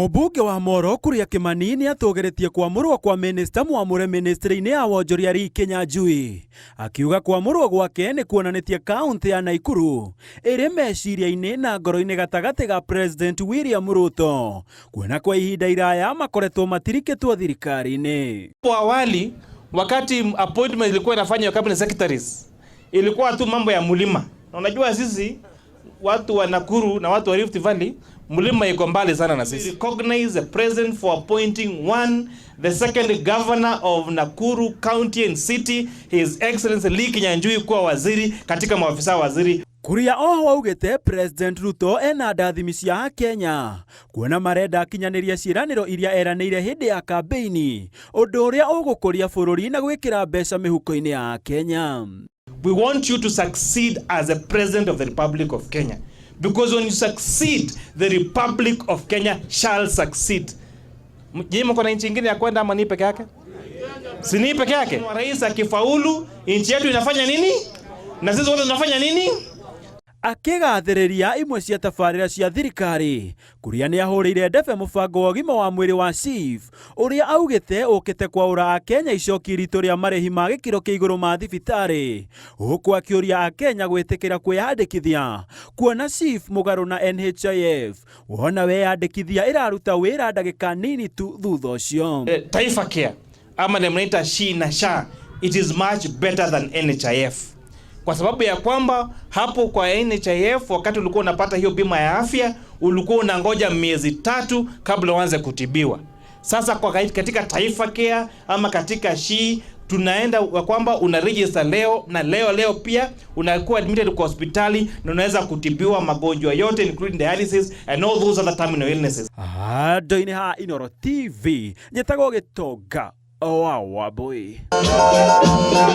Mũmbunge wa Moro Kuria Kimani nĩ atũgĩrĩtie kwamũrwo kwa minista mwamũre ministry-inĩ ya wonjoria Lee Kinyanjui, akiuga kwamũrwo gwake nĩ kuonanĩtie kaunti ya Naikuru ĩrĩ meciria-inĩ na ngoro-inĩ gatagatĩ ga President William Ruto, kuona kwa ihinda iraya makoretwo matirikĩtwo thirikari-inĩ. Hapo awali wakati appointment ilikuwa inafanywa cabinet secretaries, ilikuwa tu mambo ya mlima, na unajua sisi watu wa Nakuru na watu wa Rift Valley, mlima iko mbali sana na sisi. Recognize the president for appointing one, the second governor of Nakuru County and City, His Excellency Lee Kinyanjui, kuwa waziri katika maafisa waziri. Kuria oho augĩte President Ruto ena ndathimi cia Akenya kuona marenda akinyanĩria ciĩranĩro iria eranĩire hĩndĩ ya kambĩini, ũndũ ũrĩa ũgũkũria bũrũri na gwĩkĩra mbeca mĩhuko-inĩ ya Akenya. We want you to succeed as a president of the Republic of Kenya. Because when you succeed, the Republic of Kenya shall succeed. Je, mko na nchi ingine ya kwenda ama ni peke yake? Si ni peke yake? Rais akifaulu, nchi yetu inafanya nini? Na sisi wote tunafanya nini? Akĩgathĩrĩria imwe cia tabarĩra cia thirikari, Kuria nĩ ahũrĩire ndebe mũbango wa ũgima wa mwĩrĩ wa SHIF ũrĩa augĩte ũkĩte kwaũra Akenya icoki iritũ rĩa marĩhi ma gĩkĩro kĩa igũrũ ma thibitarĩ, huku akĩũria Akenya gwĩtĩkĩra kwĩyandĩkithia kuona SHIF mũgarũ na NHIF wona weyandĩkithia ĩraruta wĩra ndagĩka nini tu thutha ũcio. Taifa Care ama mnaita SHI na SHA, it is much better than NHIF kwa sababu ya kwamba hapo kwa NHIF wakati ulikuwa unapata hiyo bima ya afya ulikuwa unangoja miezi 3 kabla uanze kutibiwa. Sasa kwa katika Taifa Care ama katika SHI tunaenda wa kwamba una register leo na leo leo pia unakuwa admitted kwa hospitali na unaweza kutibiwa magonjwa yote, including dialysis and all those other terminal illnesses. Handũ-inĩ ha Inooro TV, njĩtagwo Gĩtonga wa Wambui.